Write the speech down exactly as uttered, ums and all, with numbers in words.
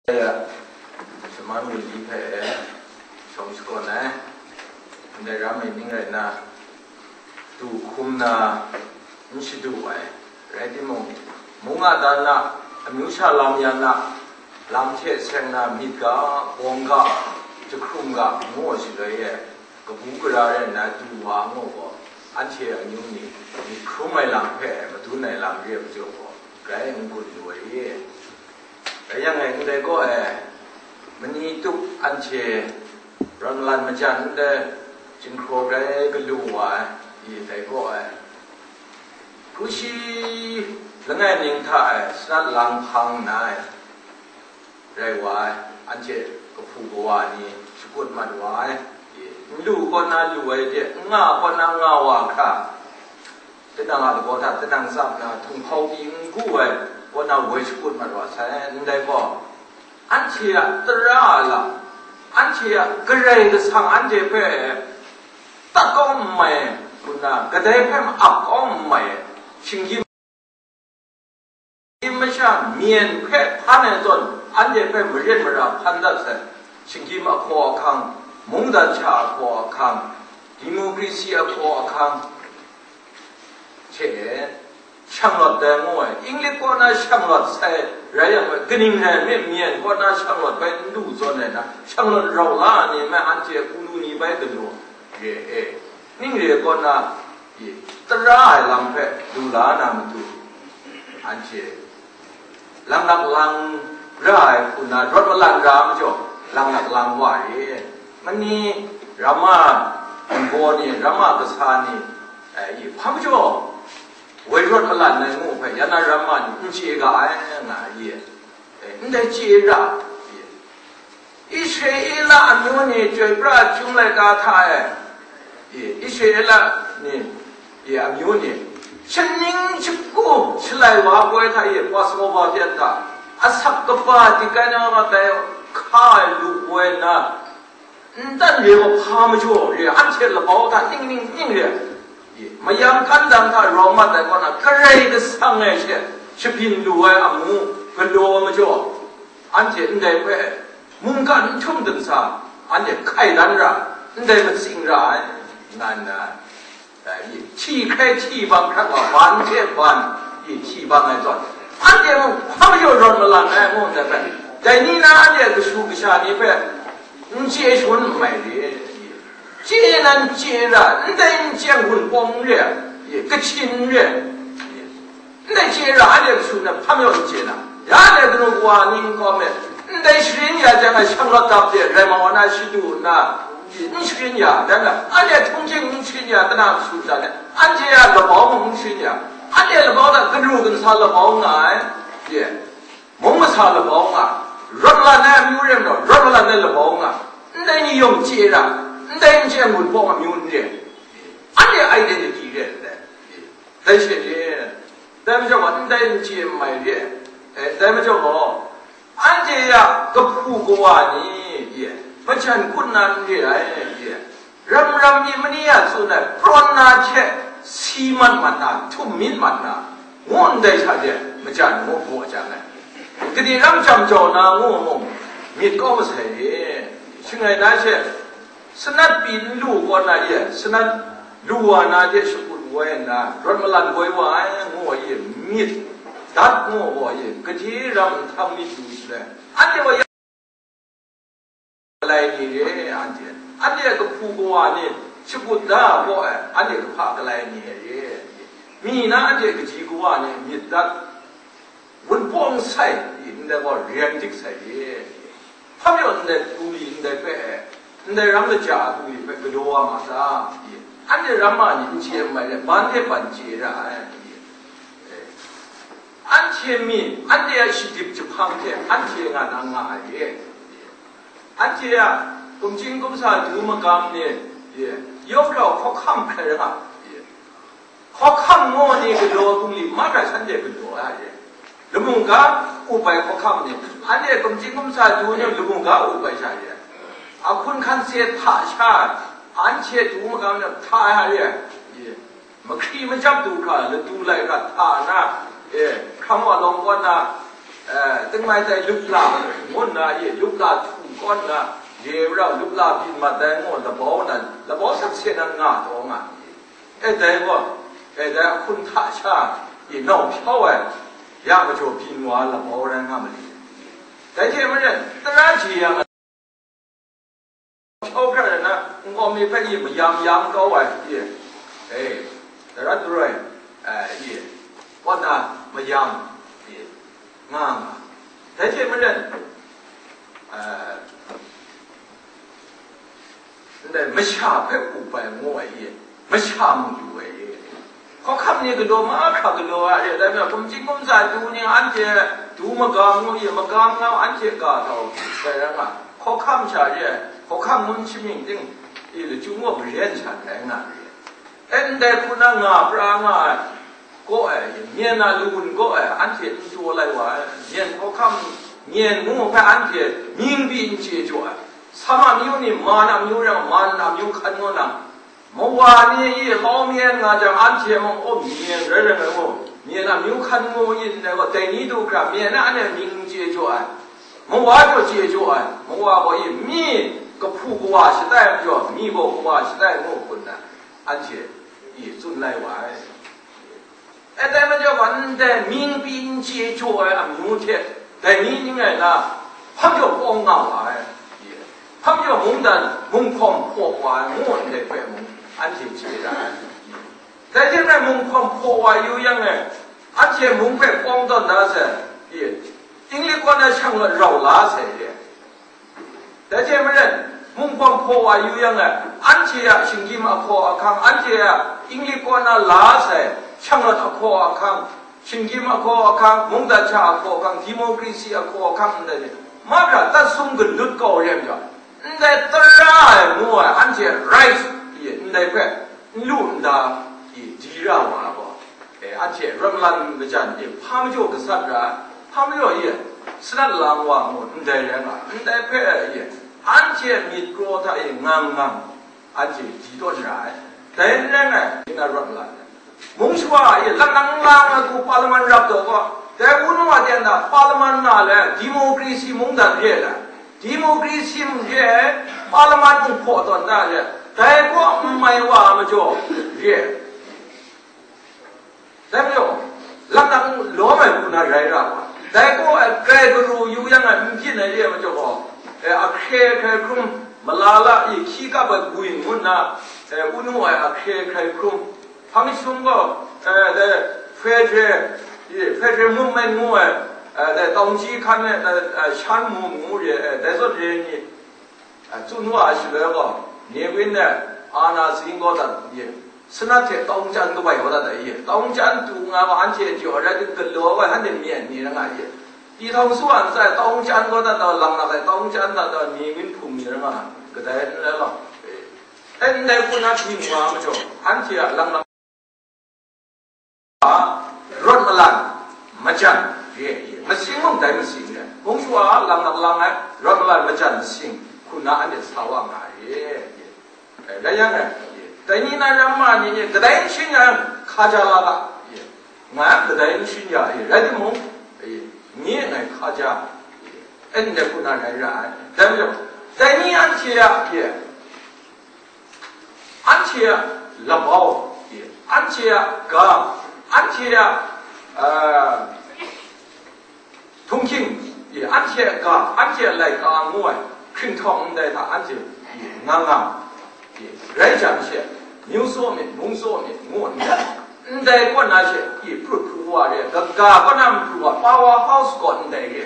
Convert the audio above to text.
Ya, shaman wunli hpe shawng shakawn ai, ndai ram ai ning rai nna, du hkum na n shadu ai, rai timung, mung a dan na, amyu sha lam yan na, lam hte seng na, myit ga, bawng ga, jahkrum ga, ngu ai shaloi e, kabu gara rai nna du wa ngu gaw, anhte amyu ni myit hkrum ai lam hpe madun ai lam re ai majaw gaw, grai n gun lu ai. Rai yang e, ndai gaw e, mani tup anhte rawt malan majan ndai, jinghkraw grai galu wa ai, i dai gaw e, hkrushi langai ning hta e, sanat lang hpang nna e, rai wa ai, anhte kahpu kawa ni shakut mat wa ai, i, n lu kaw na lu ai de, n nga kaw na nga wa hkra, tinang a lagaw hta tinang tsap na, htunghkau pyi n gu ai kaw na woi shakut mat wa sai, ndai gaw, anhte a tara a lam, anhte a Karai Kasang anhte hpe tat kau n mai, ngu nna, kadai hpe ma-, ap kau n mai, shinggyim masha myen hpe hpan ai zawn, anhte hpe marin mara hpan dat sai, shinggyim ahkaw ahkang, mungdan sha ahkaw ahkang, democracy ahkaw ahkang hte shanglawt dai ngu ai, English kaw na shanglawt sai rai yang, kaning rai nme, myen kaw na shanglawt bai n du zawn ai na, shanglawt rau la ai ni mai, anhte hku lu ni bai galaw re e, ning re kaw na, i, tara ai lam hpe lu la na matu, anhte lang nak lang ra ai hku na, rawt malan ra ai majaw, lang nak lang wa re. Mani, ramma nbaw ni, ramma kasa ni, eh, i, hpa majaw, woi rawt malan ai ngu hpe, ya na ramma ni n chye ga ai, nga ai, eh, ndai chye ra, i, Israela amyu ni chyoi pra chyum laika hta e, i, Israela ni, i, amyu ni, shaning shagu shalai wa poi hta e, Passover pyan hta, asak kaba dingkai na matai hka ai lu poi nna, ntan re wa hpa majaw re, anhte labau hta ning ning ning re, i, mayam hkan dang hta rawng mat ai kaw na, Karai Kasang e she shabyin lu ai amu galaw majaw, anhte ndai hpe mungkan n htum dingsa, anhte hkai dan ra, ndai matsing ra ai, nga nna, dai hti hkrai hti bang hkrat wa, ban hte ban, i, hti bang ai zawn, anhte mung hpa majaw rawt malan ai, ngu ndai hpe, dai ni na anhte kashu kasha ni hpe n chye shangun n mai re, chye nan chye ra, ndai n chye ai gun pawng n re, i, kachin n re, i, Ndai chye ra, anhte kashu na hpa majaw n chye na, ya ndai kanu kawa ni n kawm e, ndai sharin ya jang a shanglawt dap de rai ma wa na shadu nna, n sharin ya, dan na, anhte htung hkying n sharin ya, tana kashu sha de, anhte a labau mung n sharin ya, anhte labau hta kanu kansa labau nga ai, ye, mung masa labau nga, rawt malan ai amyu rai nna, rawt malan ai labau nga, ndai ni yawng chye ra, ndai n chye ai gun pawng amyu n re, anhte identity re ndai. Dai she re, dai majaw gaw, ndai n chye n mai re, eh, dai majaw gaw, anhte a kahpu kawa ni, ye, majan kun na n re ai, ye, ram ram mi mani a tsun ai, prawn na hte si mat mat na, htum myit mat na, ngu ndai hta de majan ngu baw jang ai. Kadi ram jam jau na ngu mung, myit kau masai re, shangai na she, Sanat pyi n lu kaw na ye, sanat lu wa na de shakut woi nna, rawt malan woi wa ai, ngu wa ye, myit dat ngu wa ye, gade ram nhtang myit lu shaloi, anhte wa ya, galai ni re, anhte, anhte a kahpu kawa ni shakut da gaw ai, anhte kahpa galai ni re, mi na anhte kaji kawa ni myit dat, Wunpawng sai, ndai gaw, rian dik sai, hpa majaw ndai tu li, ndai hpe, ndai ram kaja a tu li hpe galaw wa ma ta? Anhte ramma ni n chye n mai le, ban hte ban chye ra ai. Anhte mi, anhte a shadip jahpang hte anhte nga na nga ai. Anhte a kumching kumsa du magam ni, yawng hkrau hkawhkam hkrai ra nga, hkawhkam ngu ni galaw bungli mat ai shanhte galaw ai re. Lamu ga up ai hkawhkam ni, anhte kumching kumsa du ni lamu ga up ai sha re. Ahkun hkan se hta sha, anhte du magam ni hta ai re. Mahkri majap du hkra, latu lai hkra hta na, e, hkram wa lawng kaw na, Eh, tingmai tai lup la, ngun na ye, lup la htu kawn na, ye rau lup la byin mat dai ngu, labau na, labau sakse na nga taw nga. E dai gaw, e dai ahkun hta sha, ye nau hpyau ai, ya majaw byin wa labau rai nga mali. Dai hte maren, tara ji yang, hkau hkra rai na, nkau mi hpe i mayam yam kau ai, i, e, darat daroi, e, i, kaw na mayam, i, nga nga. Dai hte maren, e, ndai masha hpe up ai ngu ai, i, masha mung yu ai, i. Hkawhkam ni galaw mahkra galaw ai re, dai majaw, kumhkying kumsa du ni anhte du magam ngu ye, magam ngu anhte ga htau sai rai nga, hkawhkam sha re, hkawhkam ngun shamying ting, i lachyum gaw maren sha rai nga re. E ndai hku na nga pra nga ai, kaw ai, myen a lawun kaw ai, anhte n taw lai wa ai, myen hkawhkam, myen ngu hpe anhte mying pyi n chye jaw ai, sam amyu ni man amyu rai, man amyu hkan ngu na, Mawa ni i kau myen nga jang, anhte mung, aw, myen rai rai ngai gaw, myen a myu hkan ngu yin dai gaw, dai ni du hkra myen na anhte mying chye jaw ai, mawa jaw chye jaw ai, mawa gaw i mi kahpu kawa shatai ai majaw, mi gaw kawa shatai ngu hpun na, anhte i tsun lai wa ai. E dai majaw gaw, ndai mying pyi n chye jaw ai amyu hte, dai ni ning rai nna, hpa majaw pawng nga wa ai, hpa majaw mungdan, munghkawm hpaw wa ai, ngu ndai hpe mung, anhte chye ra ai. Dai hte maren munghkawm hpaw wa yu yang e, anhte mung hpe pawng tawn da sai, English kaw na shang rawt rau la sai re. Dai hte maren, munghkawm hpaw wa yu yang e, anhte a shinggyim ahkaw ahkang, anhte a English kaw na la sai, shanglawt ahkaw ahkang, shinggyim ahkaw ahkang, mungdan sha ahkaw ahkang, democracy ahkaw ahkang, ndai ni, mahkra tat sum galut kau re ai majaw, ndai tara ai ngu ai, anhte right, ndai hpe n lu nda, di ra wa ai gaw, E, anhte rawt malan majan e, hpa majaw gasat ra ai, hpa majaw e, sanat lang wa ngu ndai rai nga ai, ndai hpe e, anhte myit kraw hta e ngang ngang, anhte di tawn ra ai. Dai n rai ngai, myit na rawt malan ai. Mung shawa e, lang lang lang ai hku Parliament rap taw gaw, dai wunung a ten na Parliament na le, democracy mungdan re ai, democracy mung re ai, Parliament mung hpaw tawn da re, dai gaw n mai wa ai majaw re ai. Dai majaw, lanak lawm ai hku na rai ra ai. Dai gaw, e, grai garu yu yang ai, n byin ai re ai majaw gaw, e, ahkre ahkrai hkrum, malala, e, hkyi kap ai gwi ngu nna, e, wunu ai ahkre ahkrai hkrum, hpang jahtum gaw, e, dai federal, e, federal movement ngu ai, e, dai tawng ji hkan ai, e, e, shan mu ngu re, e, dai zawn re ni, A, tsun wa ai shaloi gaw, Newin e, Anna Zing gaw dat ye, sanat hte tawng chyan kabai gaw dat ye, tawng chyan tu nga gaw, anhte jaw rai di galaw ai, anhte myen ni rai nga ye. Pi htawng su an sai, tawng chyan gaw dat, lang na sai, tawng chyan dat, Newin hpung ni rai nga, kadai n rai law. E, ndai hku na byin wa majaw, anhte a lang na rawt malan, majan, re ai, masing mung dai masing re ai. Mung shawa lang nak lang ai, rawt malan majan masing, hku na anhte sa wa nga ai, e, rai yang e, dai ni na ram ma ni, kadai n shing yang, hkaja la ga, e, nga yang kadai n shing ya, e, rai timung, e, nye ngai hkaja, e, ndai hku na rai ra ai. Dai majaw, dai ni anhte a, e, Anhte a labau, anhte a ga, anhte a, a, htunghking, anhte a ga, anhte a laika ngu ai hkringhtawng ndai hta anhte nga nga, rai jang she, myu tsaw myit, mung tsaw myit, ngu ndai, ndai kaw na she, prut hkru wa re, kaga kaw na matu wa, power house kaw ndai re.